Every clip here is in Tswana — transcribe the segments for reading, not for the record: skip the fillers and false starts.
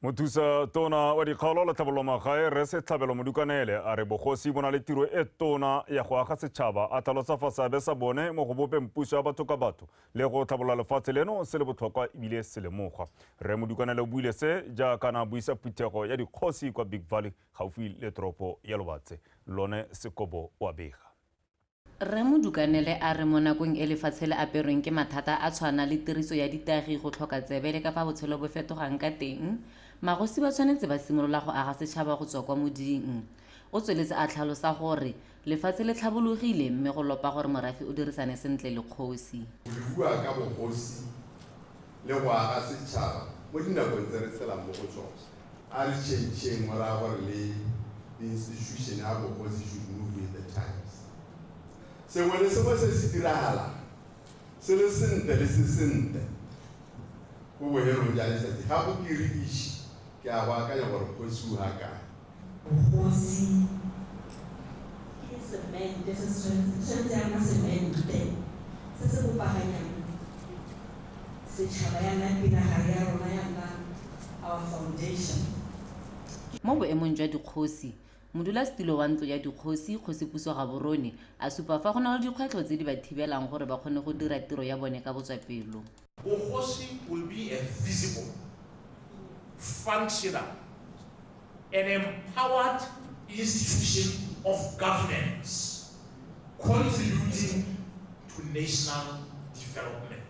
Mothusa tona wa dikgaolo le tlhabololo magae Rre Setlhabelo Modukanele a re bogosi bo na le tiro e tona ya go aga setšhaba, a tlhalosa fa seabe sa bone mo go bopeng puso ya batho ka batho le go tlhabolola lefatshe leno se le botlhokwa ebile se lemogwa. Rre Modukanele o buile se jaaka na buisa phuthego ya dikgosi kwa Big Valley gaufi le toropo ya Lobatse. Lone Sekobo wa bega. Rre Modukanele a re mo nakong e lefatshe le aperweng ke mathata a tshwana le tiriso ya ditagi, go tlhoka tsebe le ka fa botshelo bo fetogang ka teng, magosi ba tshwanetse ba simolola go aga setšhaba go tswa kwa moding. O tsweletse a tlhalosa gore lefatshe le tlhabologile mme go lopa gore morafe o dirisane sentle le kgosi. Re bua ka bogosi le go aga setšhaba mo dinakong tse re tshelang mo go tsone. A re change-eng go raya gore le institution ya bogosi should move with the times. Sengwe le sengwe se se diragalang se le sentle le se sentle ko bohelong jwa letsatsi ga go kiridiše, ke a go akanya gore kgosi o ga kae. Bogosi ke semente se se tshwanetse ya nna semente se se bopaganyang setšhaba, ya nna pinagare ya rona, ya nna our foundation. Mo boemong jwa dikgosi, modulasetilo wa ntlo ya dikgosi, Kgosi Puso Gaborone, a supa fa go na le dikgwetlho tse di ba thibelang gore ba kgone go dira tiro ya bone ka botswapelo. Bogosi will be a visible, functional, and empowered institution of governance, contributing to national development.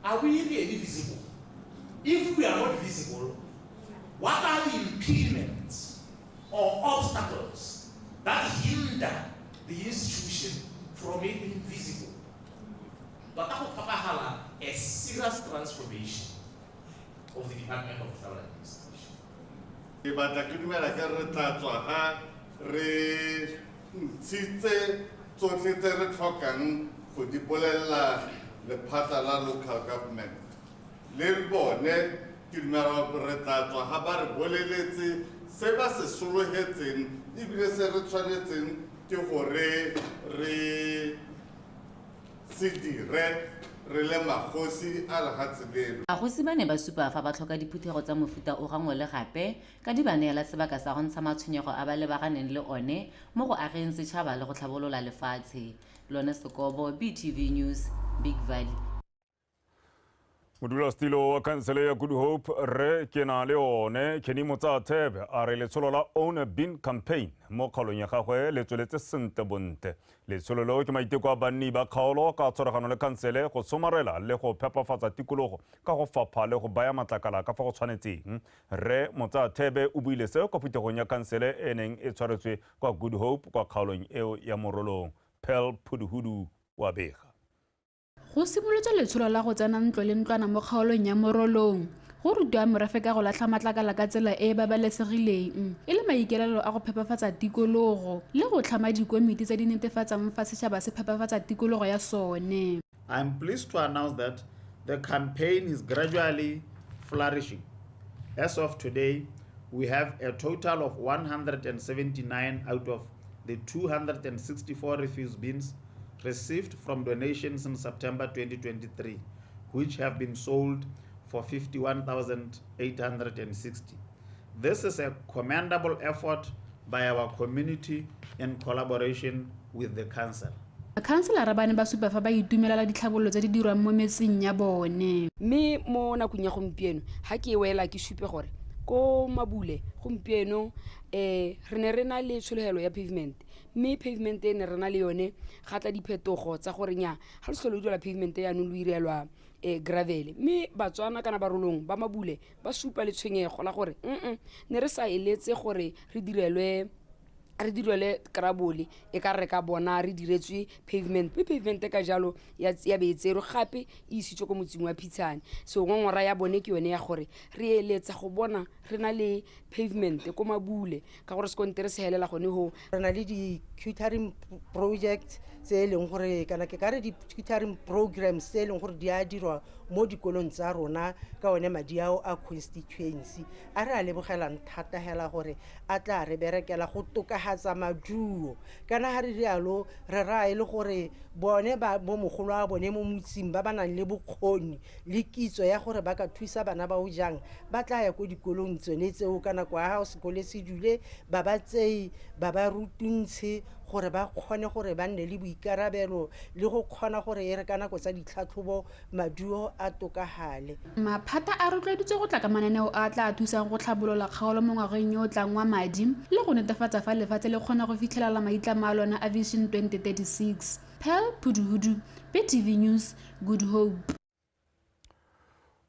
Are we really visible? If we are not visible, what are the impediments or obstacles that hinder the institution from being visible? But a serious transformation of the Department of Tribal Administration. Ke batla ke dumela ke re tla tswa ga re ntshitse tsotlhe tse re tlhokang go di bolelela lephata la local government. Le bone ke dumela gore re tla tswa ga ba re boleletse se ba se sologetseng ebile se re tshwanetseng ke gore re se dire re le magosi a lefatshe leno. Magosi ba ne ba supa fa ba tlhoka diphuthego tsa mofuta o gangwe le gape ka di ba neela sebaka sa go ntsha matshwenyego a ba lebaganeng le one mo go ageng setšhaba le go tlhabolola lefatshe. Lone Sekobo, BTV News, Big Valley. Modulasetilo wa khansele ya Good Hope Rre Kenaleone Kenny Motsaathebe a re letsholo la Own a Bin campaign mo kgaolong ya gagwe le tsweletse sentle bontle. Letsholo leo ke maiteko a banni ba kgaolo ka tshwaragano le khansele go somarela le go phepafatsa tikologo ka go fapha le go baya matlakala ka fa go tshwanetseng. Rre Motsaathebe o buile seo kwa phuthegong ya khansele e neng e tshwaretswe kwa Good Hope kwa kgaolong eo ya Morolong. Pearl Phuduhudu wa bega. Go simolotswe letsholo la go tsena ntlo le ntlwana mo kgaolong ya Morolong go rutiwa morafe ka go latlha matlakala ka tsela e e babalesegileng e le maikaelelo a go phepafatsa tikologo le go tlhama dikomiti tse di netefatsang fa setšhaba se phepafatsa tikologo ya sone. I am pleased to announce that the campaign is gradually flourishing. As of today, we have a total of 179 out of the 264 refuse bins received from donations in September 2023, which have been sold for 51,860. This is a commendable effort by our community in collaboration with the council. Bakhanselara ba ne ba supa fa ba itumelela ditlhabololo tse di dirwang mo metseng ya bone. Mme mo nakong ya gompieno ga ke wela ke supe gore ko Mabule gompieno re ne re na le tshologelo ya pavement, mme pavement e ne re na le yone ga tla diphetogo tsa gore nya ga le tlhole lo direla pavement yaanong lo irelwa gravel. Mme Batswana kana Barolong ba Mabule ba supa letshwenyego la gore ne re sa eletse gore re direlwe krabole, e ka re ka bona re diretswe pavement, mme pavement ka jalo ya be e tserwe gape e isitswe ko motseng wa Phitshane. So ngongora ya bone ke yone ya gore re eletsa go bona re na le pavement ko Mabule ka gore sekontere se helela gone ho. Re na le di-tutoring projects tse e leng gore kana ke ka re di-tutoring programs tse e leng gore di a dirwa mo dikolong tsa rona ka one madi ao a constituency a re a lebogelang thata hela gore a tla re berekela go tokafatsa tokagatsa maduo. Kana ga re rialo re raya e le gore bone ba bo mogolo a bone mo motseng ba ba nang le bokgoni le kitso ya gore ba ka thusa bana bao jang, ba tla ya ko dikolong tsone tseo ka nako ya ga sekole se dule, ba ba tseye ba ba rutuntshe gore ba kgone gore ba nne le boikarabelo le go kgona gore e re ka nako tsa ditlhatlhobo maduo a tokagale. Maphata a rotloeditswe go tla ka mananeo a tla thusang go tlhabolola kgaolo mo ngwageng yo o tlang wa madi le go netefatsa fa lefatshe le kgona go fitlhelela maitlamo a lona a Vision 2036. Pearl Phuduhudu, BTV News, Good Hope.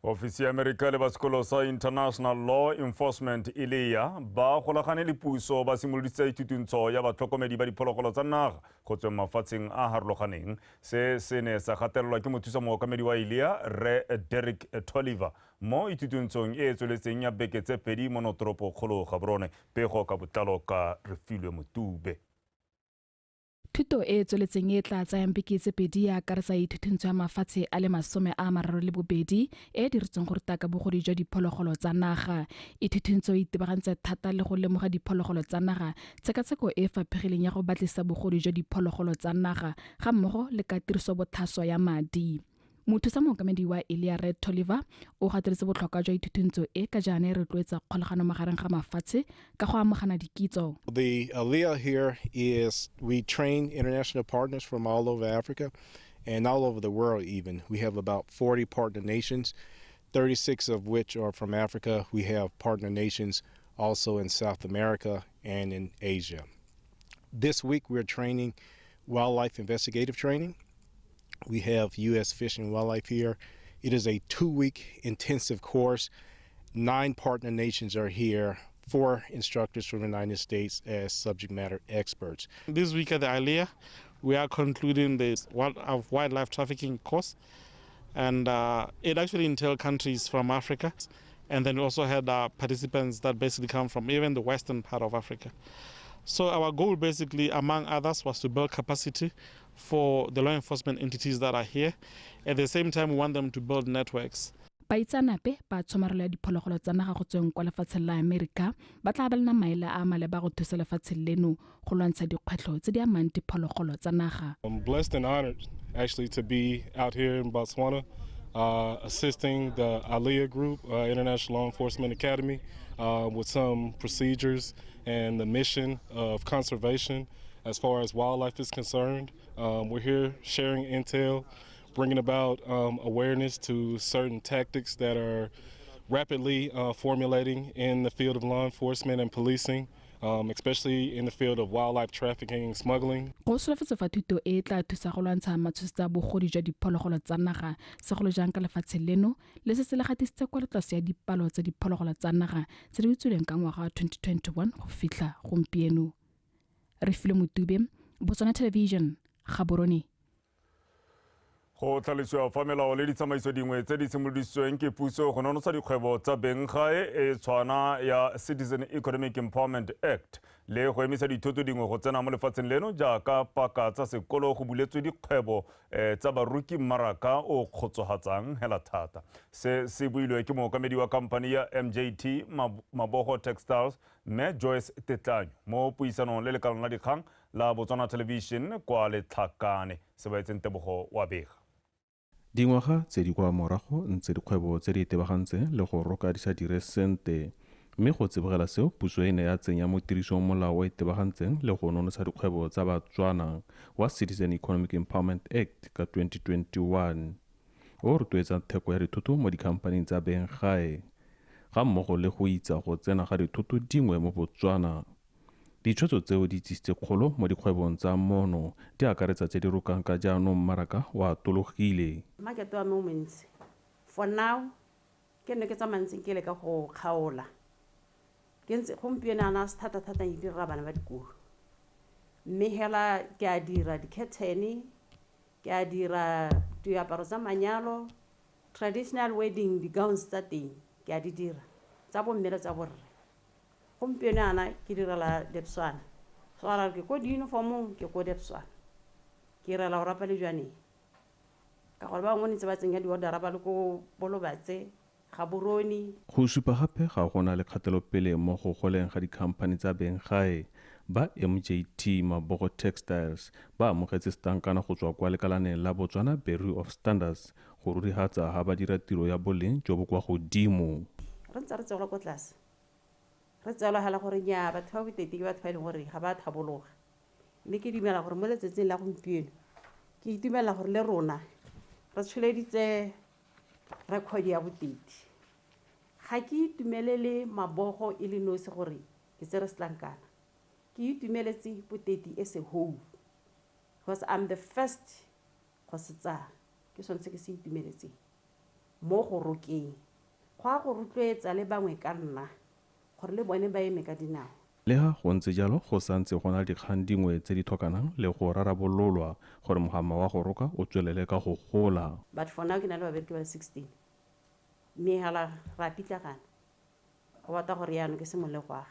Ofisi ya Amerika le ba sekolo sa International Law Enforcement ILEA ba golagane le puso ba simoloditse ithutuntsho ya batlhokomedi ba diphologolo tsa naga go tsweng mafatsheng a harologaneng. Se se ne sa gatelelwa ke mothusa mookamedi wa ILEA Rre Derek Toliver mo ithutuntshong e e tsweletseng ya beke tse pedi mo notoropokgolo Gaborone. Pego ka botlalo ka Refilwe Motube. Thuto e e tsweletseng e tla tsayang beke tse pedi ya akaretsa ithuthuntso ya mafatshe a le 32 e diretsweng go ruta ka bogodi jwa diphologolo tsa naga. Ithuthuntso e itebagantse thata le go lemoga diphologolo tsa naga, tshekatsheko e e faphegileng ya go batlisa bogodi jwa diphologolo tsa naga ga mmogo le ka tiriso botlhaswa ya madi. Mothusa mookamedi wa ILEA Rre Toliver o gateletse botlhokwa jwa ithuthuntso e ka jaana e rotloetsa kgolagano magareng ga mafatshe ka go amogana dikitso. The ILEA here is we train international partners from all over Africa and all over the world even. We have about 40 partner nations, 36 of which are from Africa. We have partner nations also in South America and in Asia. This week we're training wildlife investigative training. We have U.S. Fish and Wildlife here. It is a 2-week intensive course. 9 partner nations are here, 4 instructors from the United States as subject matter experts. This week at the ILEA, we are concluding the wildlife trafficking course, and it actually entailed countries from Africa, and then we also had participants that basically come from even the western part of Africa. So our goal basically, among others, was to build capacity for the law enforcement entities that are here. At the same time, we want them to build networks. Baitseanape ba tshomarelo ya diphologolo tsa naga go tsweng kwa lefatsheng la Amerika ba tla abelana maele a maleba go thusa lefatshe leno go lwantsha dikgwetlho tse di amang diphologolo tsa naga. I'm blessed and honored actually to be out here in Botswana assisting the ILEA group, International Law Enforcement Academy, with some procedures and the mission of conservation as far as wildlife is concerned. We're here sharing intel, bringing about awareness to certain tactics that are rapidly formulating in the field of law enforcement and policing, especially in the field of wildlife trafficking and smuggling. Go solofetse fa thuto e tla thusa go lwantsha matshosetsa a bogodi jwa diphologolo tsa naga, segolo jang ka lefatshe leno le se se le gatisitse kwa tlase ya dipalo tsa diphologolo tsa naga tse di utswilweng ka ngwaga wa 2021 go fitlha gompieno. Refilwe Motube, Botswana Television, Gaborone. Go tlhalosiwa fa melao le ditsamaiso dingwe tse di simolodisitsweng ke puso go nonotsha dikgwebo tsa beng gae e tshwana ya Citizen Economic Empowerment Act le go emisa dithoto dingwe go tsena mo lefatsheng leno jaaka paka tsa sekolo go buletswe dikgwebo tsa baruki mmaraka o kgotsofatsang hela thata. Se se builwe ke mookamedi wa company ya MJT Mabogo Textiles mme Joyce Tetlanyo mo puisanong le lekalong la dikgang la Botswana Television kwa Letlhakane. Se baetseng Tebogo wa bega. Dingwaga tse di kwa morago ntse dikgwebo tse di itebagantseng le go roka di sa dire sente, mme go tsibogela seo puso e ne ya tsenya mo tirisong molao o itebagantseng le go nonotsha dikgwebo tsa Batswana wa Citizen Economic Empowerment Act ka 2021 o rotloetsang theko ya dithoto mo dikhampaning tsa beng gae ga mmogo le go itsa go tsena ga dithoto dingwe mo Botswana. Ditshwetso tseo di tsisitse kgolo mo dikgwebong tsa mono di akaretsa tse di rokang ka jaanong mmaraka o atologile. Market wa me o montsi. For now, ke nne ke tsamaya ntseng ke leka go kgaola. Ke ntse gompieno ana se thata-thata e direla bana ba dikolo. Mme hela ke a dira di-curtain, ke a dira diaparo tsa manyalo, traditional wedding, di-gowns tsa teng, ke a di dira, tsa bomme le tsa borre. Gompieno ana ke direla Debswana. So ara ke ko di-uniformong, ke ko Debswana. Ke irela go rapa le jwaneng. Ka gore ba bangwe ntse ba tsenya di-order-a ba le ko Bolobatse, Gaborone. Go supa gape ga go na le kgatelopele mo go goleng ga dikhamphani tsa beng gae. Ba MJT Mabogo Textiles ba amogetse setankana go tswa kwa lekalaneng la Botswana Bureau of Standards go rurihatsa ha ba dira tiro ya boleng jo bo kwa godimo. Re ntse re tseelwa ko tlase, re tseelwa hela gore nnyaa, batho ba Boteti ke batho ba e leng gore ga ba thabologa. Mme ke dumela gore mo letsatsing la gompieno ke itumela gore le rona re tsholeditse record ya Boteti. Ga ke itumelele Mabogo e le nosi gore ke tsere setlankana, ke itumeletse Boteti as a whole, because I'm the first go se tsaya. Ke sone se ke se itumeletseng mo go rokeng, go a go rotloetsa le bangwe ka nna gore le bone ba eme ka dinao. Leha go ntse jalo, go santse go na le dikgang dingwe tse di tlhokanang le go rarabololwa gore mogama wa go roka o tswelele ka go gola. But for now ke na le babereki ba le 16, mme hela ra pitlagana go batla gore jaanong ke simolole go aga.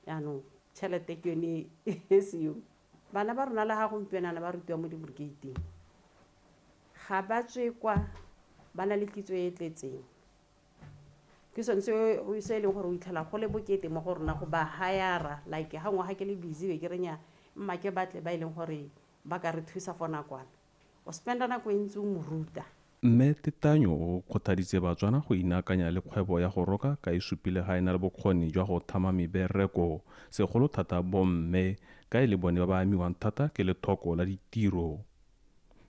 Jaanong tšhelete ke yone e seo. Bana ba rona le ga gompieno ba rutiwa mo di-brigade-ing, ga ba tswe kwa ba na le kitso e e tletseng. Ke sone se e leng gore o itlhela go le bokete mo go rona go ba hire-a, like ga ngwaga ke le busy be ke re nnyaa, mma ke batle ba e leng gore ba ka re thusa for nakwana. O spend-a nako e ntsi o mo ruta. Mme Tetanyo o kgothaditse Batswana go inaakanya le kgwebo ya go roka ka e supile ga e na le bokgoni jwa go thama mebereko, segolo thata bomme ka e le bone ba ba amiwang thata ke lethoko la ditiro.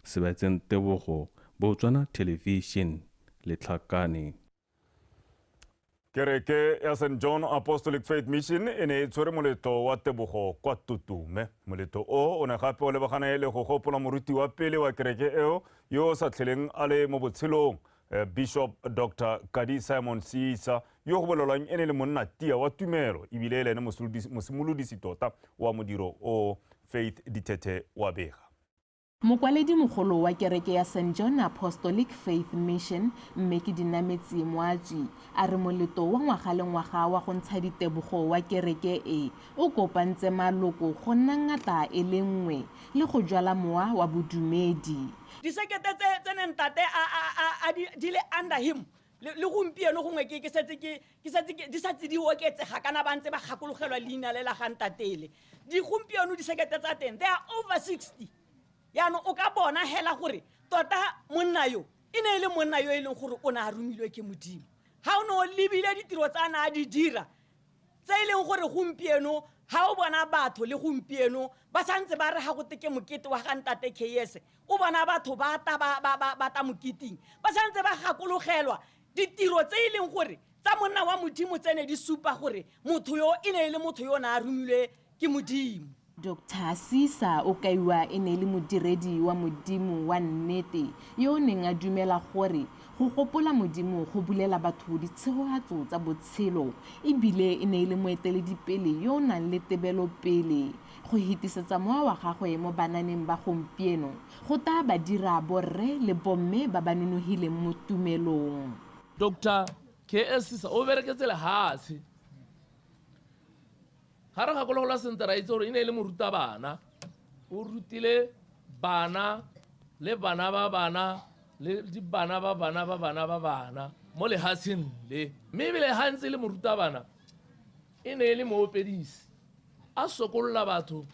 Sebetseng Tebogo, Botswana Television, Letlhakane. Kereke ya St. John Apostolic Faith Mission e ne e tshwere moletlo wa tebogo kwa Tutume. Moletlo o o ne gape o lebagane le go gopola moruti wa pele wa kereke eo yo o sa tlheleng a le mo botshelong, Bishop Dr. Kadi Simon Seisa, yo go bolelwang e ne le monna tia wa tumelo ebile le ene mosimolodisi tota wa modiro o, Faith Dithethe wa bega. Mokwaledi mogolo wa kereke ya St. John Apostolic Faith Mission, mme ke Dinametsi Moatswi, a re moletlo wa ngwaga le ngwaga wa go ntsha ditebogo wa kereke e o kopantse maloko go nna ngata e le nngwe le go jwala mowa wa bodumedi. Disekete tse neng ntate a di le under him le gompieno gongwe ke setse ke setse di setse di oketsega kana ba ntse ba gakologelwa leina le la ga ntatele. Di gompieno disekete tsa teng, they are over 60. Yaanong o ka bona hela gore tota monna yo e ne e le monna yo e leng gore o ne a romilwe ke Modimo. Ga o ne o lebile ditiro tsa na a di dira tse e leng gore gompieno ga o bona batho le gompieno ba santse ba re ga go teke mokete wa ga ntate KS, o bona batho ba ta ba ta moketing, ba santse ba gakologelwa ditiro tse e leng gore tsa monna wa Modimo tse ne di supa gore motho yo e ne e le motho yo o ne a romilwe ke Modimo. Dr. Seisa o kaiwa e ne le modiredi wa Modimo wa nnete yo o neng a dumela gore go gopola Modimo go bulela batho ditshegofatso tsa botshelo, ebile e ne e le moeteledipele yo o nang le tebelopele go hitisetsa mowa wa gagwe mo bananeng ba gompieno go ta ba dira borre le bomme ba ba nonogileng mo tumelong. Dr. KS Seisa o bereketse lehatshe. Ga re gakologelwa sentle ra itse gore e ne e le morutabana, o rutile bana le bana ba bana le dibana ba bana ba bana ba bana mo lehatsheng le. Mme ebile ga ntse e le morutabana e ne e le moopedisi, a sokolola batho,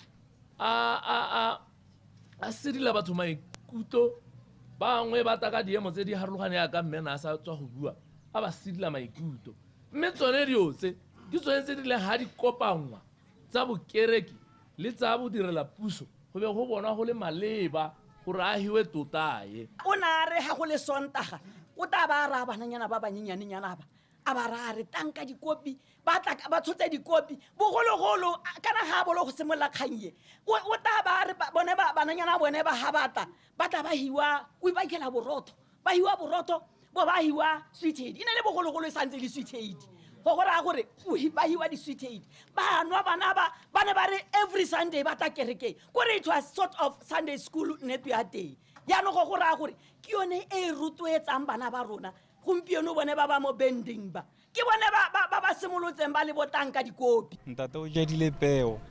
a sedila batho maikutlo. Bangwe ba ta ka diemo tse di harologaneng jaaka mme na a sa tswa go bua, a ba sedila maikutlo. Mme tsone dio tse ke tsone tse di leng ga di kopanngwa tsa bokereki le tsa bodirela puso, go be go bonwa go le maleba gore a hiwe totae. O ne a re ga go le Sontaga o tla ba a raya bananyana ba banyenyanenyana ba, a ba raya a re tanka dikopi, ba tla ba tshotse dikopi bogologolo kana ga a bolo go simolola kgang e, o tla ba a re bone bananyana bone ba ga ba tla, ba tla ba hiwa, o ba ikhela borotho, ba hiwa borotho bo ba hiwa sweet aid. E ne le bogologolo e santse le sweet aid, go raya gore ba hiwa di-sweet aid, ba nwa bana ba ne ba re every Sunday ba tla kerekeng, kore it was sort of Sunday school neto ya teng. Jaanong go raya gore ke yone e e rotloetsang bana ba rona gompieno bone ba ba mo bending ba, ke bone ba simolotseng ba le botanka dikopi. Ntate o jadile peo,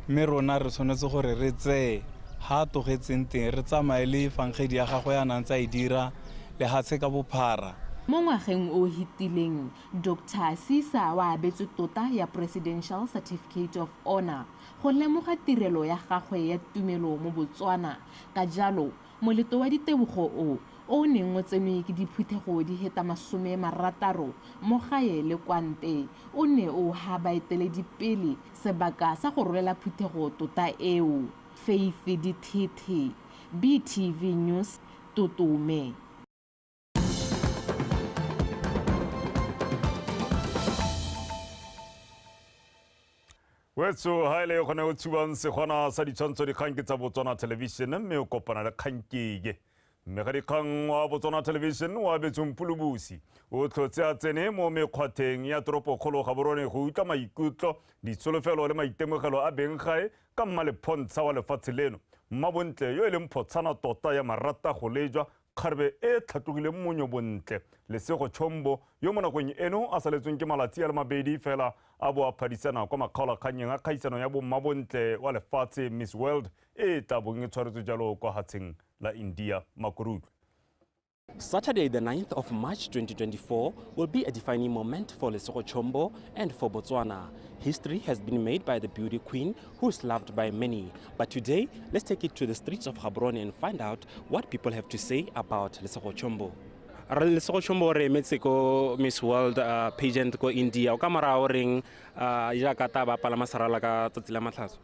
mme rona re tshwanetse gore re tseye ha a tlogetseng teng, re tsamaye le efangedi ya gagwe ya nang tsa e dira lehatshe ka bophara. Mo ngwageng o hitileng, Dr. Seisa wa abetswe tota ya Presidential Certificate of Honor go lemoga tirelo ya gagwe ya tumelo mo Botswana. Ka jalo, moleto wa ditebogo o neng o tsenwe ke diphuthego di heta 60 mo gae le kwa ntle, o ne o ha baeteledipele sebaka sa go rolela phuthego tota eo. Faith Dithethe, BTV News, Totome. Wetso ha ile gone o tshubang segwana sa ditshwantsho dikgang ke tsa Botswana Television mme o kopana le kgankeke. Mme ga dikgang wa Botswana Television wa abetsweng Pulubusi o tlhotse a tsene mo mekgwatheng ya toropokgolo Gaborone go utlwa maikutlo, ditsholofelo le maitemogelo a beng gae ka mmalephontshwa wa lefatshe leno. Mmabontle yo e leng photshana tota ya marata go lejwa kgarebe e tlhatlogileng monyo bontle Lesego Chombo yo mo nakong eno a saletsweng ke malatsi a le mabedi fela a bo a phadisana kwa makgaolakgannyeng a kgaisano ya bommabontle wa lefatshe Miss World e tla bong e tshwaretswe jalo kwa hatsheng la India. Makorutlwe. Saturday, the 9th of March 2024, will be a defining moment for Lesego Chombo and for Botswana. History has been made by the beauty queen, who is loved by many. But today, let's take it to the streets of Gaborone and find out what people have to say about Lesego Chombo. Lesego Chombo re emetse ko Miss World pageant ko India. O ka mora o reng jaaka ta ba palama serala ka tsatsi la matlhatso?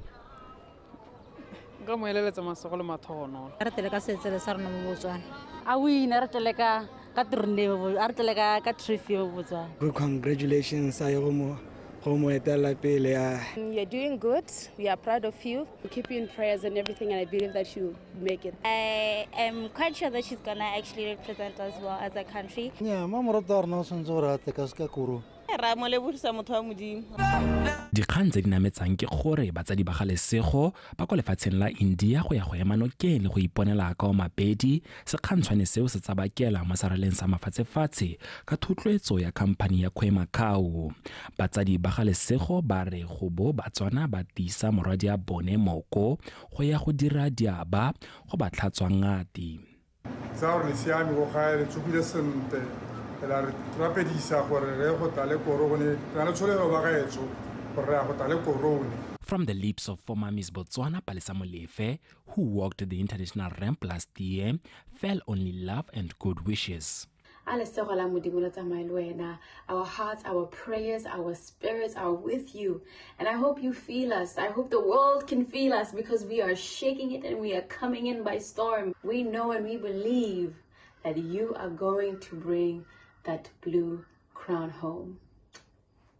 Nka mo eleletsa masego le mathogonolo. Re tlele ka setsele sa rona mo Botswana. A wina re tlele ka tournée, a re tlele ka trophy mo Botswana. Congratulations a go mo etela pele. You're doing good. We are proud of you. We keep you in prayers and everything, and I believe that you make it. I am quite sure that she's gonna actually represent us well as a country. Yeah, mama rata rona o tshwanetse gore a tle ka seka koro. Ra mo lebohisa motho wa Modimo. Dikgang tse di nametsang ke gore batsadi ba ga Lesego ba kwa lefatsheng la India go ya go ema nokeng le go iponela ka o mabedi sekgantshwane seo se tsabakela mo seraleng sa mafatshefatshe ka thotloetso ya khamphani ya Khoemacau. Batsadi ba ga Lesego ba re go bo Batswana ba tiisa morwadi a bone moko go ya go dira diaba go ba tlhatswa ngati. Tsa gore le siame go gae le tsogile sentle la re rapedisa gore re go tla le korone re na le tsholelo ba gaetsho gore re ya go tla le korone. From the lips of former Miss Botswana Palesa Molefe, who walked the international ramp last year, fell only love and good wishes. Our hearts, our prayers, our spirits are with you. And I hope you feel us. I hope the world can feel us because we are shaking it and we are coming in by storm. We know and we believe that you are going to bring that blue crown home.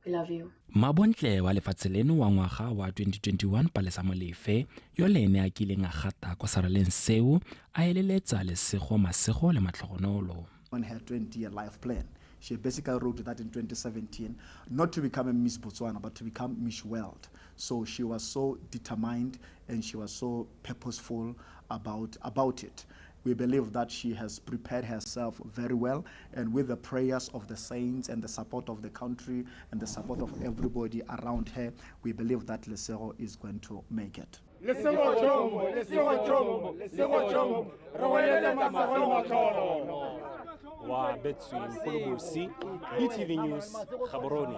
We love you. Mabontle wa lefatshe leno wa ngwaga wa 2021 Palesa Molefe yo le ene a kileng a gata kwa seraleng seo a eleletsa Lesego masego le matlhogonolo. On her 20-year life plan, she basically wrote that in 2017, not to become a Miss Botswana, but to become Miss World. So she was so determined and she was so purposeful about it. We believe that she has prepared herself very well, and with the prayers of the saints and the support of the country and the support of everybody around her, we believe that Lesego is going to make it. Lesego Chombo, Lesego Chombo, Lesego Chombo, re go eletsa masego le matlhogonolo. Wa Betswin Pulubusi, BTV News, Gaborone.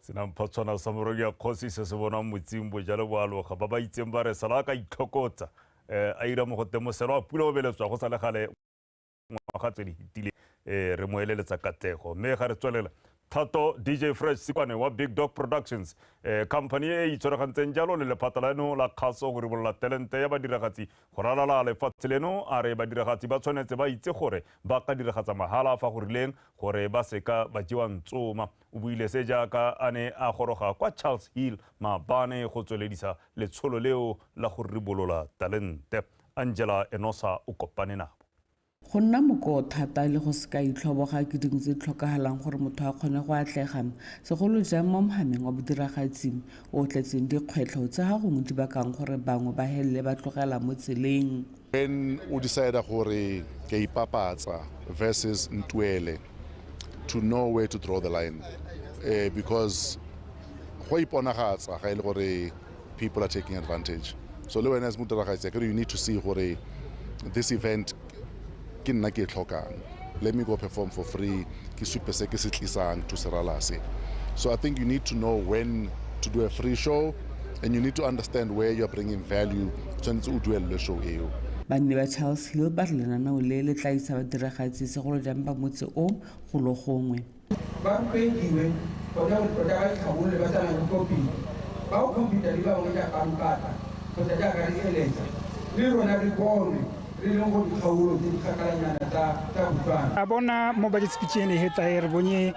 Senamphatshwana sa moroki ya kgosi se se bonwang motsing bojalo bo aloga ba ba itseng ba re sala ka itlhokotsa a ira mo go temoselo a pula o beletswa go sa le gale ngwaga tse di hitile re mo eleletsa katlego mme ga re tswelela Thato DJ Fresh Sikwane wa Big Dog Productions company e itshwaragantseng jalo le lephata leno la kgaso go ribolola talente ya badiragatsi go ralala lefatshe leno a re badiragatsi ba tshwanetse ba itse gore ba ka diragatsa mahala fa go rileng gore ba seka ba jewa ntsoma. O buile se jaaka a ne a goroga kwa Charles Hill maabane go tsweledisa letsholo leo la go ribolola talente. Angela Enosa o kopane nabo. Go nna moko thata le go seka itlhoboga ke dingwe tse di tlhokagalang gore motho a kgone go atlega, segolo jang mo mohameng wa bodiragatsi o tletseng dikgwetlho tse ga gongwe di bakang gore bangwe ba helele ba tlogela mo tseleng. When o decide gore ke ipapatsa versus ntwele, to know where to draw the line, because go iponagatsa ga e le gore people are taking advantage. So le wena as modiragatsi, you need to see gore this event ke nna ke tlhokang. Let me go perform for free. Ke supe se ke se tlisang to serala se. So I think you need to know when to do a free show, and you need to understand where you're bringing value. Tshwanetse o duelele show eo. Banni ba Charles Hill ba re lenaneo le le tla isa badiragatsi segolo jang ba motse o go lo gongwe. Ba rotloediwe gone gore tota ba itlhabolole ba tsana ko pele. Ba o computer le ba bangwe jaaka Rukata kgotsa jaaka re eletsa le rona re bonwe re leng go dikgaolo tse di kgakalanyana tsa Botswana. A bona mo budget speech ene hetla e re bonye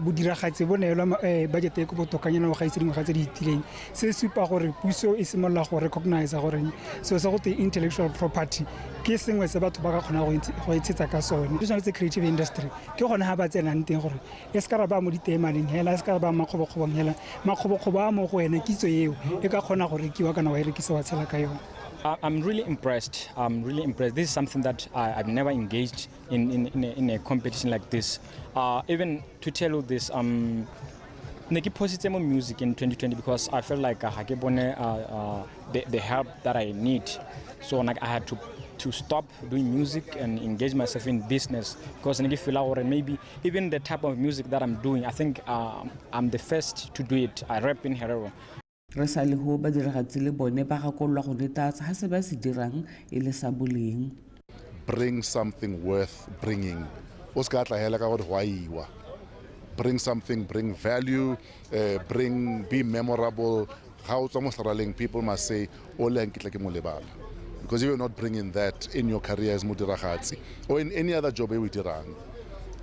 bodiragatsi bo neelwa budget e ko botokanyana go gaisa dingwaga tse di itileng. Se supa gore puso e simolola go recognize gore seo sa go te intellectual property ke sengwe se batho ba ka kgona go itshetsa ka sone. Tshwanetse creative industry ke gone ha ba tsenang teng gore e se ka ra ba mo diteemaneng hela, e se ka ra ba makgobokgobong hela. Makgobokgobo a mo go wena kitso eo e ka kgona go rekiwa kana wa e rekisa wa tshela ka yone. I'm really impressed. I'm really impressed. This is something that I've never engaged in a competition like this. Even to tell you this, ne ke positse mo music in 2020 because I felt like ga ke bone the help that I need. So like I had to stop doing music and engage myself in business because ne ke feel gore maybe even the type of music that I'm doing, I think I'm the first to do it. I rap in Herero. Re sa le ho badiragatsi le bone ba gakololwa go netefatsa ha se ba se dirang e le sa boleng. Bring something worth bringing. O se ka tla hela ka gore go a iwa. Bring something, bring value, be memorable. Ga o tswa mo seraleng, people must say, o le nkitla ke mo lebala. Because if you're not bringing that in your career as modiragatsi or in any other job e o e dirang,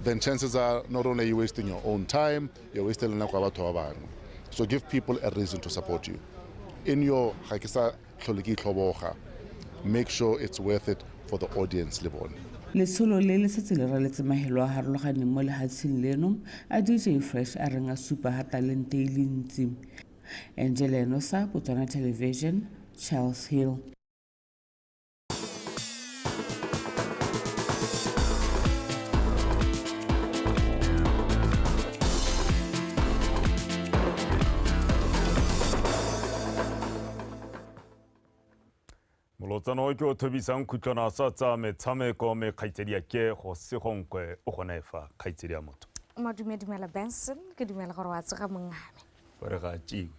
then chances are not only are you wasting your own time, you're wasting le nako ya batho ba bangwe. So give people a reason to support you. In your ga ke sa tlhole ke itlhoboga, make sure it's worth it for the audience le bone. Letsholo le le setse le raletse mahelo a harologaneng mo lehatsheng leno a DJ Fresh a reng a supa ha talente e le ntsi. Angela Enosa, Botswana Television, Charles Hill. Molotsano ke o thobisang khutlwana sa tsa metshameko me kgaitsedi ya ke go segonkwe o gone fa kgaitsedi ya motho. Madume dumela Benson, ke dumela gore wa tsoga mongame. Gore ga tšiwe.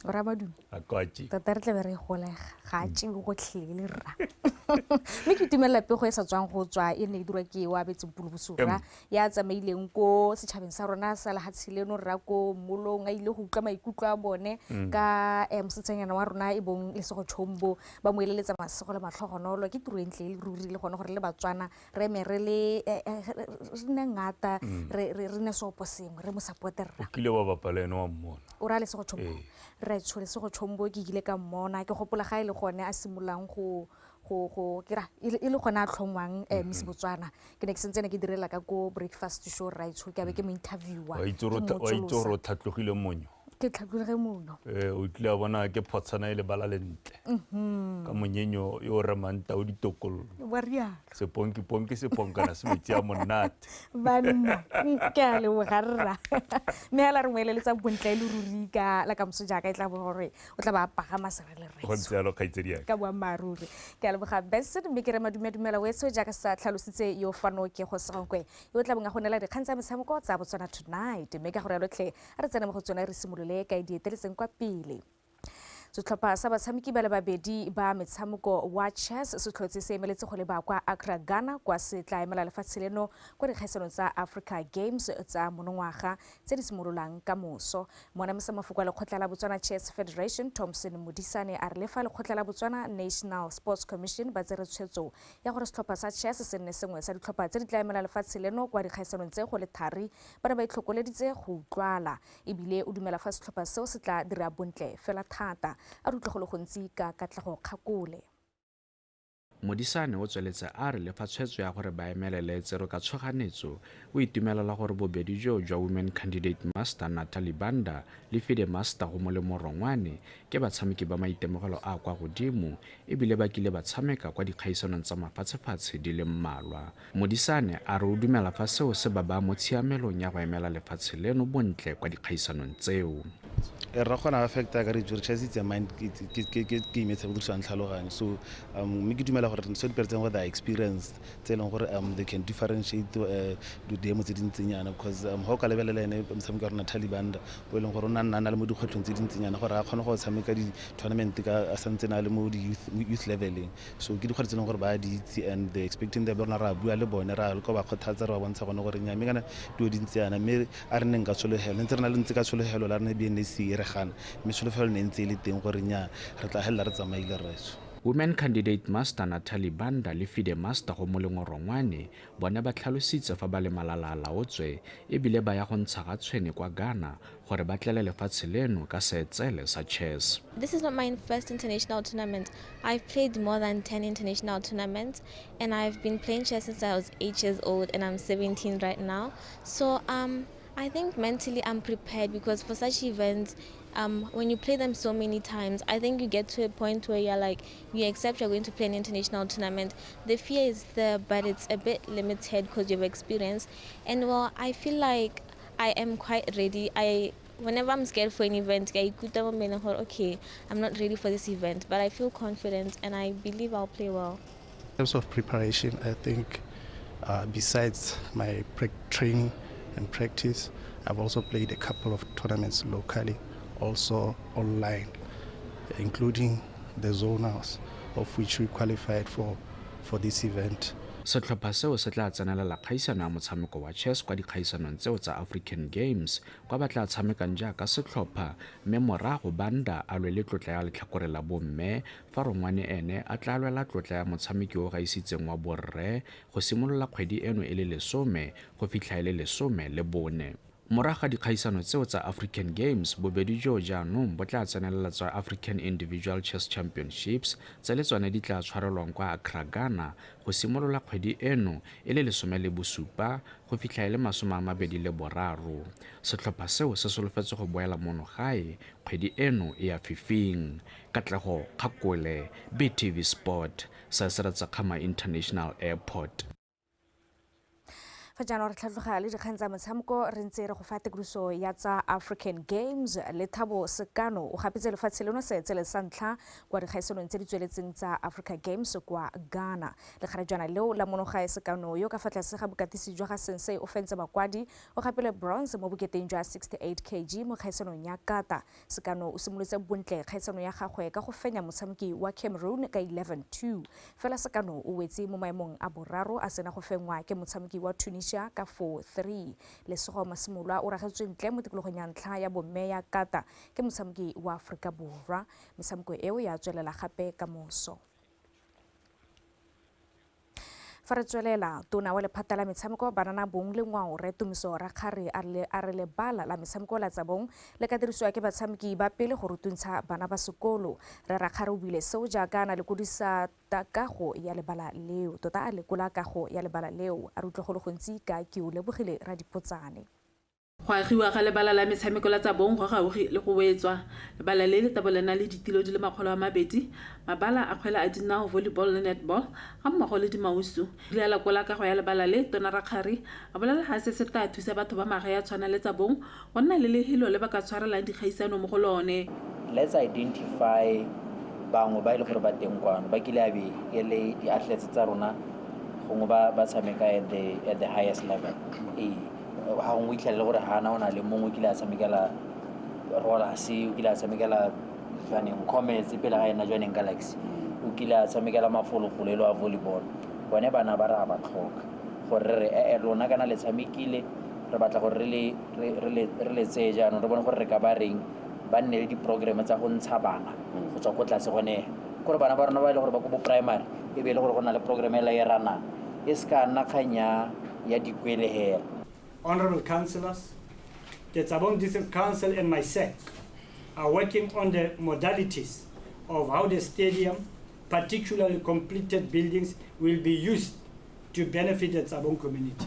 O ra madume. A kwa tšiwe. Tota re tla be re golega, ga tšiwe gotlhelele rra. Mme ke itumelela pego e sa tswang go tswa e ne e dirwa ke wa betse Mpulubusura ya tsamaileng ko setšhabeng sa rona sa lehatshe leno rra ko mmolong a ile go utlwa maikutlo a bone ka mosetsanyana wa rona e bong Lesego Chombo ba mo eleletsa masego le matlhogonolo. Ke tiro e ntle e le ruri le gone gore le Batswana re eme re le re nne ngata re nne seopo sengwe re mo supporte rra. O kile wa bapala ene wa mmona. O ra Lesego Chombo. Re tsho Lesego Chombo ke ile ka mmona ke gopola ga e le gone a simololang go kera e le gone a tlhongwang Miss Botswana. Ke ne ke sentse ne ke direla ka ko breakfast show raitsho ke be ke mo interviewa. Wa itse gore o tlhatlogile monyo. Ke tlhatlogile monyo. O tlile a bona ke photshana e lebala lentle. Ka monyenyo yo re manta o ditokololo. Wa rialo. Seponki-ponki seponkana se metsi a monate. Banna ke a leboga rra. Mme hela re mo eleletsa bontle e le ruri ka la kamoso jaaka e tla bo gore o tla ba pagama serale rre. Go ntse jalo kgaitsedi ya ka. Ka boammaaruri. Ke a leboga Benson mme ke re madume dumela wetso jaaka sa tlhalositse yo fano ke go segonkwe yo tla bong a go neela dikgang tsa metshameko tsa Botswana Tonight mme ka gore lotlhe a re tsene mo go tsone re simolole ka di eteletseng kwa pele. Setlhopha sa batshameki ba le babedi ba metshameko wa chess se tlhotse se emeletse go leba kwa Accra, Ghana kwa se tla emela lefatshe leno kwa dikgaisanong tsa Africa Games tsa monongwaga tse di simololang ka moso. Monamisa mafoko a lekgotla la Botswana Chess Federation Thompson Modisane a re le fa lekgotla la Botswana National Sports Commission ba tsere tshwetso ya gore setlhopha sa chess se nne sengwe sa ditlhopha tse di tla emela lefatshe leno kwa dikgaisanong tse go le thari ba ne ba itlhokoleditse go utlwala ebile o dumela fa setlhopha seo se tla dira bontle fela thata. A re utlwe go le gontsi ka Katlego Kgakole. Modisane o tsweletse a re le fa tshwetso ya gore ba emelele tsero ka tshoganetso o itumelela gore bobedi jo jwa Women Candidate Master Natalie Banda le Fide Master go Molemo Rongwane ke batshameki ba maitemogelo a kwa godimo ebile ba kile ba tshameka kwa dikgaisanong tsa mafatshefatshe di le mmalwa. Modisane a re o dumela fa seo se ba ba mo tshiamelong ya go emela lefatshe leno bontle kwa dikgaisanong tseo. Ra kgona affecta ka re chess it's a mind ke game e tshabekiwang tlhaloganyo, so mme ke dumela gore so di gore they experience tse e leng gore they can differentiate diemo tse dintsinyana, because ga o ka lebelela ene motshameko wa rona Talibanda o e leng gore o nna nna le mo dikgwetlhong tse dintsinyana gore a kgone go tshameka di-tournament ka a santse na le mo di-youth leveleng. So ke dikgwetlho tse e leng gore ba di itse and they expecting them. Rona ra bua le bone, ra leka ba kgothatsa, re ba bontsha gone gore nya mme kana dilo di ntse yana, mme a re neng ka tshologelo ntse re na le ntse ka tshologelo la rena BNSC e re gana, mme tsholofelo ne ntse e le teng gore nya re tla helela re tsamaile rraetsho. Women Candidate Master Natalie Banda le FIDE Master go Molemo Rongwane bone ba tlhalositse fa ba le malala a laotswe ebile ba ya go ntsha ga tshwene kwa Ghana gore ba tlele lefatshe leno ka seetsele sa chess. This is not my first international tournament. I've played more than 10 international tournaments and I've been playing chess since I was 8 years old and I'm 17 right now. So I think mentally I'm prepared, because for such events, when you play them so many times, I think you get to a point where you're like, you accept you're going to play an international tournament. The fear is there, but it's a bit limited because you've experienced. And well, I feel like I am quite ready. Whenever I'm scared for an event, okay, I'm not ready for this event, but I feel confident and I believe I'll play well. In terms of preparation, I think besides my training and practice, I've also played a couple of tournaments locally, also online, including the zonals, of which we qualified for this event. Setlhopha seo se tla tsenelela kgaisano ya motshameko wa chess kwa dikgaisanong tseo tsa African Games kwa ba tla tshamekang jaaka setlhopha, mme morago Banda a lwele tlotla ya letlhakore la bomme, fa Rongwane ene a tla lwela tlotla ya motshameki o gaisitseng wa borre go simolola kgwedi eno e le 10 go fitlha e le 14. Morago ga dikgaisano tseo tsa African Games, bobedi jo jaanong bo tla tsenelela tsa African Individual Chess Championships tse le tsone di tla tshwarelwang kwa Accra, Ghana go simolola kgwedi eno e le 17 go fitlha e le 23. Setlhopha seo se solofetse go boela mono gae kgwedi eno e ya fifing. Katlego Kgakole, BTV Sport, Sesera Kgama International Airport. Fa jaanong re tlhatlhoga le dikgang tsa motshameko, re ntse re go fa tekodiso ya tsa African Games. Lethabo Sekano o gapetse lefatshe leno seetsele sa ntlha kwa dikgaisanong tse di tsweletseng tsa Africa Games kwa Ghana. Lekgarejwana leo la monogae Sekano yo ka fa tlase ga bokatisi jwa ga Sensei o fentse bakwadi, o gapile bronze mo boketeng jwa 68 kg mo kgaisanong ya kata. Sekano o simolotse bontle kgaisano ya gagwe ka go fenya motshameki wa Cameroon ka 11-2. Fela Sekano o wetse mo maemong a boraro a sena go fengwa ke motshameki wa Tunisia ka 4-3. Lesego Masimolwa o ragetswe ntle mo tikologong ya ntlha ya bomme ya kata ke motshameki wa Afrika Borwa. Metshameko eo ya tswelela gape ka moso. Fa re tswelela, tona wa lephata la metshameko banana bong le ngwao Rre Tumiso Rakgare a re lebala la metshameko la Tsabong le ka dirisiwa ke batshameki ba pele go rutuntsha bana ba sekolo. Rre Rakgare o buile seo jaaka a na lekodisa kago ya lebala leo, tota a lekola kago ya lebala leo. A re utlwe go le gontsi ka ke o lebogile Radipotsane. Go agiwa ga lebala la metshameko la Tsabong go gaufi le go wetswa. Lebala le le tabolana le ditilo di le 200, mabala a kgwele a dinao, volleyball le netball ga mmogo le dimausu. Le la kola kago ya lebala le, tona Rakgare a bolela ga se se tla thusa batho ba magae a tshwana le Tsabong go nna le lehelo le ba ka tshwarelang dikgaisano mo go lone. Let's identify bangwe ba e le gore ba teng kwano ba kile a be e le di-athletes tsa rona gongwe ba tshameka at the highest level. Ga gongwe itlhelele gore gana o na le mongwe o kile a tshamekela Rollers, o kile a tshamekela Jwaneng Comets pele ga ena Jwaneng Galaxy, o kile a tshamekela mafolofolo e le wa volleyball. Bone bana ba re a ba tlhoka gore re re lona kana le tshamekile, re batla gore re le tseye jaanong re bone gore re ka ba reng ba nne le di-programme tsa go ntsha bana go tswa ko tlase gone kore bana ba rona ba e le gore ba ko bo primary e be e le gore go na le programme e la e ranang e se ka nna kgang ya dikwele hela. Honorable Councillors, the Tsabong District Council and myself are working on the modalities of how the stadium, particularly completed buildings, will be used to benefit the Tsabong community.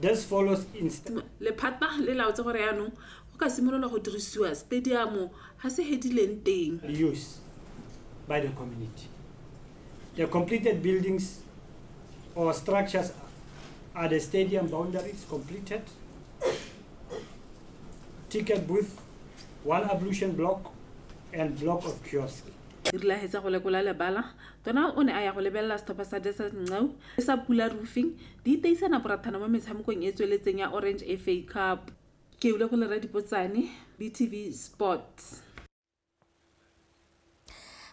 This follows instead. Lephata le laotse gore yaanong go ka simolola go dirisiwa stadium ga se hedileng teng. Use by the community. The completed buildings or structures are the stadium boundaries completed, ticket booth, 1 ablution block, and block of kiosk. E rile a hetsa go lekola lebala, tona o ne a ya go lebelela setlhopha sa Desert Ncau le sa Pula Roofing di iteisana borathana mo metshamekong e e tsweletseng ya Orange FA Cup. Ke ule go lera Dipotsane, BTV Sports.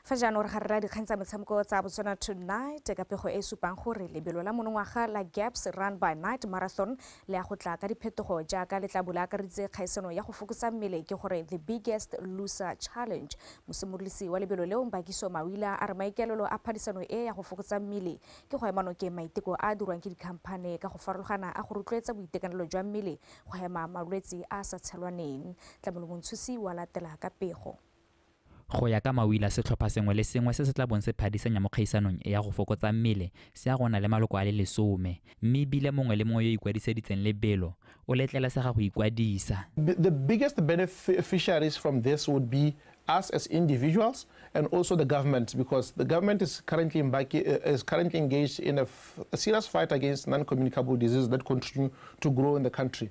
Fa jaanong re garela dikgang tsa metshameko tsa Botswana Tonight ka pego e supang gore lebelo la monongwaga la Gaps Run by Night Marathon le ya go tla ka diphetogo jaaka le tla bo le akareditse kgaisano ya go fokotsa mmele ke gore The Biggest Loser Challenge. Mosimolodisi wa lebelo leo Mbakiso Mawila a re maikaelelo a phadisano e ya go fokotsa mmele ke go ema nokeng maiteko a a dirwang ke dikhamphane ka go farologana a go rotloetsa boitekanelo jwa mmele go hema malwetse a a sa tshelwaneng. Tlamelo Montshusi wa latela ka pego. Go ya ka Mawila, setlhopha sengwe le sengwe se se tla bong se phadisanya mo kgaisanong e ya go fokotsa mmele se ya go na le maloko a le 10, mme ebile mongwe le mongwe yo ikwadisediitseng lebelo o letlelesega go ikwadisa. The biggest beneficiaries from this would be us as individuals and also the government, because the government is currently engaged in a serious fight against non-communicable diseases that continue to grow in the country.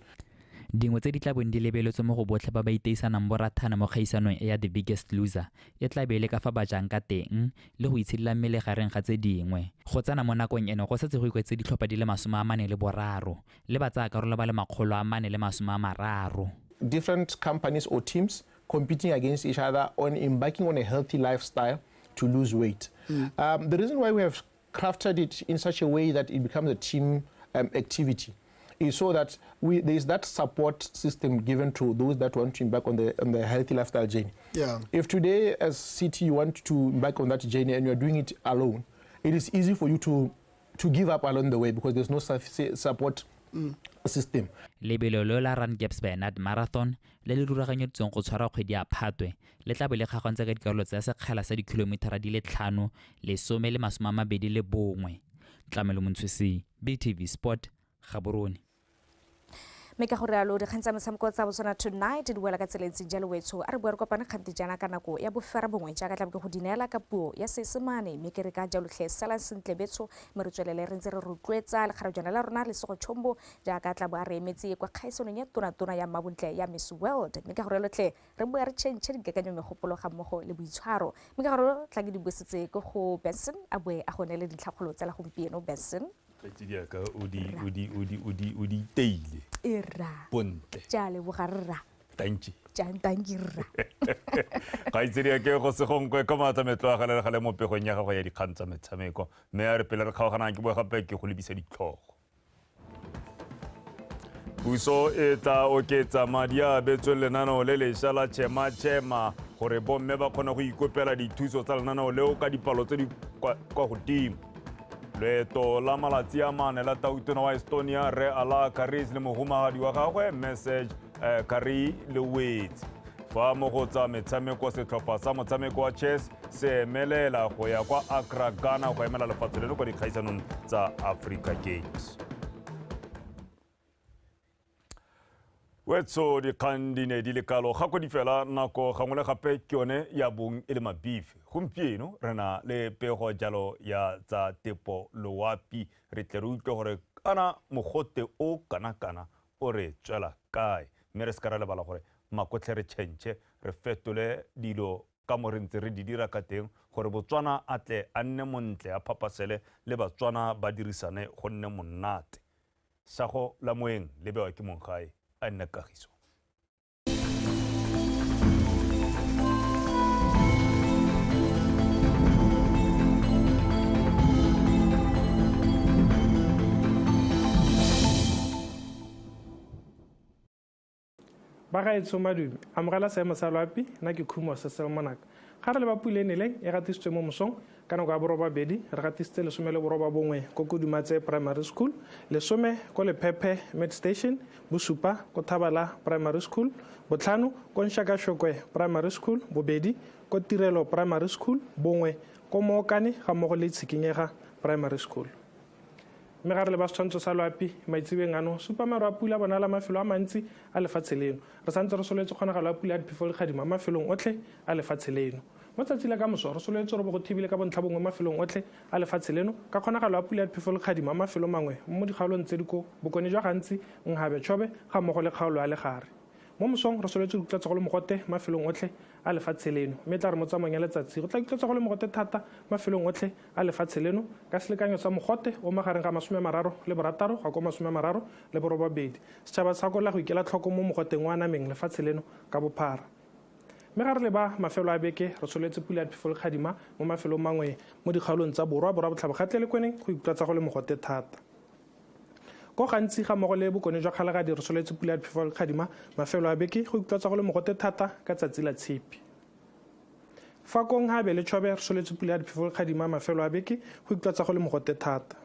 Dingwe tse di tla bong di lebeletswe mo go botlhe ba ba iteisanang borathana mo kgaisanong e ya The Biggest Loser e tla be e le ka fa ba jang ka teng le go itshidila mmele gareng ga tse dingwe. Go tsena mo nakong eno go setse go ikwetse ditlhopha di le 43 le ba tsaya karolo ba le 430. Different companies or teams competing against each other on embarking on a healthy lifestyle to lose weight. The reason why we have crafted it in such a way that it becomes a team activity is so that there is that support system given to those that want to embark on the healthy lifestyle journey. Yeah. If today as city you want to embark on that journey and you are doing it alone, it is easy for you to give up along the way because there's no support system. Lebelo leo la Run Gaps by Night Marathon le le rulaganyeditsweng go tshwara kgwedi ya Phatwe le tla bo le kgagantse ka dikarolo tsa sekgala sa dikilometara di le 5, 10 le 21. Tlamelo Montshusi, BTV Sport, Gaborone. Mme ka gore alo dikgang tsa metshameko tsa Botswana Tonight di boela ka tsela e ntseng jalo wetsho a re bua re kopane kgante jaana ka nako ya 9:30 jaaka tla bo ke go dineela ka puo ya Seesemane mme ke re ka jalo tlhe salang sentle betsho mme re tswelele re ntse re rotloetsa lekgarejwana la rona Lesego Chombo jaaka tla bo a re emetse kwa kgaisanong ya tonatona ya mmabontle ya Miss World mme ka gore alo tlhe re bua re tšhentšhe dikakanyo megopolo ga mmogo le boitshwaro mme ka gore tla ke di busetse ko go Benson a boe a go neele dintlhakgolo tsa la gompieno. Benson Tsediaka o di teile. Era. Bontle. Tja leboga rra. Thank you. Thank you rra. Ga itsediake go se gongwe ka maatla metlo a gale gale mo pegong ya gago ya dikgang tsa metshameko mme a re pele re kgaoganang ke boe gape ke go lebisa ditlhogo. Puso e tla oketsa madi a abetsweng lenaneo le lešwa la Chema Chema gore bomme ba kgone go ikopela dithuso tsa lenaneo leo ka dipalo tse di kwa godimo. Leeto la malatsi a mane la tautona wa Estonia Rre Alar Karis le mohumagadi wa gagwe Message Kari le wetse. Fa mo go tsa metshameko setlhopha sa motshameko wa chess se emelela go ya kwa Accra, Ghana go emela lefatshe leno kwa dikgaisanong tsa Africa Games. Wetso dikgang di ne di le kalo ga ko di fela nako gangwe le gape ke yone ya bong e le mabifi. Gompieno re na le pego jalo ya tsa tepo loapi re tle re utlwe gore kana mogote o kana-kana o re tswela kae mme re se ka ra lebala gore makotlhe re tšhentšhe re fetole dilo ka mo re ntse re di dira ka teng gore Botswana a tle a nne montle a phapasele le Batswana ba dirisane go nne monate. Sago la moeng le bewa ke monggae a nne kagiso. Bagaetsho madume, amogela seemo sa loapi, nna ke Khumo Cecil Monaka. Ga re le ba pula e neleng e gatisitswe mo mosong ka nako ya 8:30, re gatisitse 19 ko Kodumatse Primary School, 10 ko Lephephe Mid Station, 7 ko Thabala Primary School, 5 ko Nshakashokwe Primary School, 2 ko Tirelo Primary School, 1 ko Mookane ga mmogo le Tshikinyega Primary School. Mme ga re le ba setshwantsho sa loapi maitsebeng ano supa maru a pula bonala mafelo a mantsi a lefatshe leno. Re santse re sololetse kgonagalo ya pula ya diphefo le kgadimo mafelong otlhe a lefatshe leno. Mo tsatsi la ka moso re sololetse gore bo go thibile ka bontlhabongwe mafelong otlhe a lefatshe leno ka kgonagalo ya pula ya diphefo le kgadimo mafelong mangwe mo dikgaolong tse di ko bokone jwa gantsi Nhabe Chobe ga mmogo le kgaolo ya Legare. Mo mosong re soletse go utlwatsa go le mogote mafelong otlhe a lefatshe leno, mme tla re mo tsamaong ya letsatsi go tla utlwatsa go le mogote thata mafelong otlhe a lefatshe leno ka selekanyo sa mogote o magareng ga 36 go kwa 38. Setšhaba sa kolla go ikela tlhoko mo mogoteng wa nameng lefatshe leno ka bophara. Mme ga re leba mafelo a beke re soletse pula ya diphefo le kgadima mo mafelong mangwe mo dikgaolong tsa borwa, borwa botlhaba gatle le kweneng go ikutlwatsa go le mogote thata. Ko gantsi ga mmogo le bokone jwa Kgalagadi re soletse pula ya diphefo le kgadima mafelo a beke go ikutlwatsa go le mogote thata ka tsatsi la tshipi. Fa kong ha be le Chobe re soletse pula ya diphefo le kgadima mafelo a beke go ikutlwatsa go le mogote thata.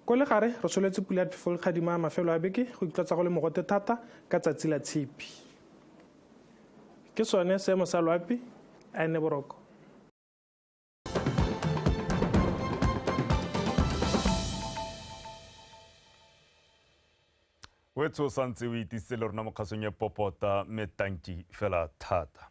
Ko legare re soletse pula ya diphefo le kgadima mafelo a beke go ikutlwatsa go le mogote thata ka tsatsi la tshipi. Ke sone seemo sa loapi a nne boroko. Wetso santse o itisitse le rona mo kgasong e popota mme tanki fela thata.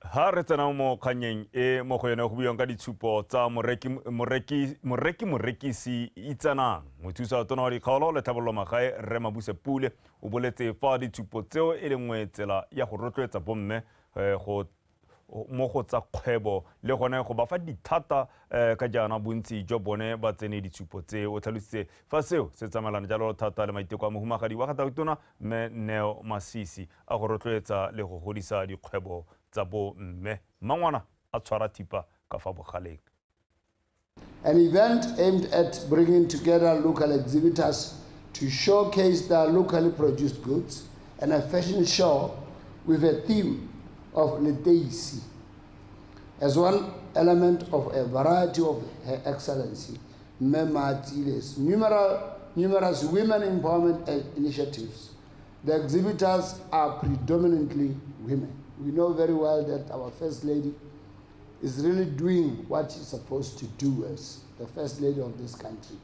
Ha re tsena mo kganyeng e mo go yone go buiwang ka ditshupo tsa moreki morekisi itsanang. Mothusa tona wa dikgaolo le tlhabololo magae Rre Mabuse Pule o boletse fa ditshupo tseo e le nngwe tsela ya go rotloetsa bomme go mo go tsa kgwebo le gone go ba fa dithata ka jaana bontsi jwa bone ba tsene ditshupo tse. O tlhalositse fa seo se tsamaelana jalo thata le maiteko a mohumagadi wa Gatautona mme Neo Masisi a go rotloetsa le go godisa dikgwebo tsa bo mme. Mangwana a tshwara thipa ka fa bogaleng. An event aimed at bringing together local exhibitors to showcase their locally produced goods and a fashion show with a theme of Leteisi as one element of a variety of Her Excellency Mma numerous women empowerment initiatives. The exhibitors are predominantly women. We know very well that our First Lady is really doing what she's supposed to do as the First Lady of this country,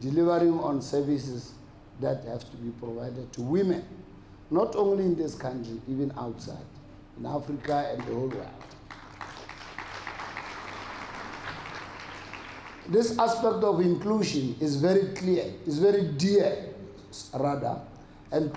delivering on services that have to be provided to women, not only in this country, even outside, in Africa and the whole world. This aspect of inclusion is very clear, is very dear, rather, and